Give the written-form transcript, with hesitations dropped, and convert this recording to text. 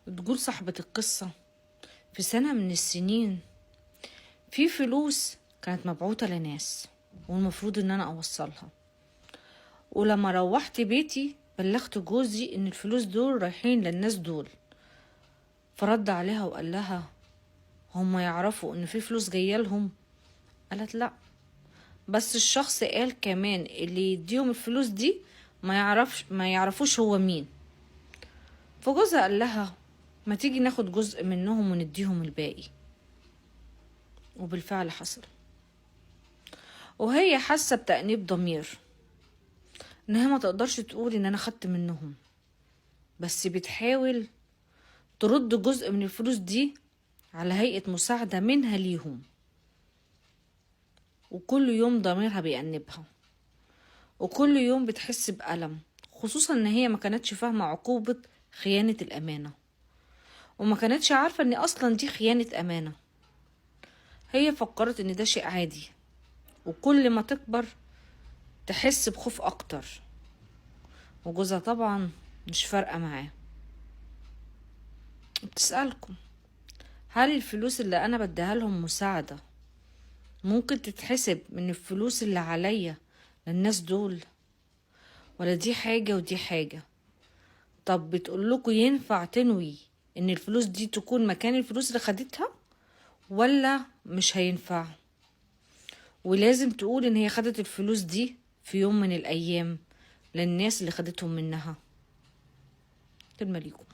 تقول صاحبة القصة في سنة من السنين في فلوس كانت مبعوثة لناس والمفروض ان انا اوصلها، ولما روحت بيتي بلغت جوزي ان الفلوس دول رايحين للناس دول، فرد عليها وقال لها هما يعرفوا ان في فلوس جاية لهم؟ قالت لا، بس الشخص قال كمان اللي يديهم الفلوس دي ما يعرفوش هو مين. فجوزها قال لها ما تيجي ناخد جزء منهم ونديهم الباقي، وبالفعل حصل. وهي حاسة بتأنيب ضمير ان هي ما تقدرش تقول ان انا خدت منهم، بس بتحاول ترد جزء من الفلوس دي على هيئة مساعدة منها ليهم، وكل يوم ضميرها بيأنبها، وكل يوم بتحس بألم، خصوصا ان هي ما كانتش فاهمة عقوبة خيانة الأمانة، وما كانتش عارفة ان اصلا دي خيانة أمانة. هي فكرت ان ده شيء عادي، وكل ما تكبر تحس بخوف اكتر، وجوزها طبعا مش فارقة معاه. بتسألكم هل الفلوس اللي انا بديها لهم مساعدة ممكن تتحسب من الفلوس اللي عليا للناس دول، ولا دي حاجة ودي حاجة؟ طب بتقولكوا ينفع تنوي ان الفلوس دي تكون مكان الفلوس اللي خدتها ولا مش هينفع؟ ولازم تقول ان هي خدت الفلوس دي في يوم من الايام للناس اللي خدتهم منها. كلمة ليكم.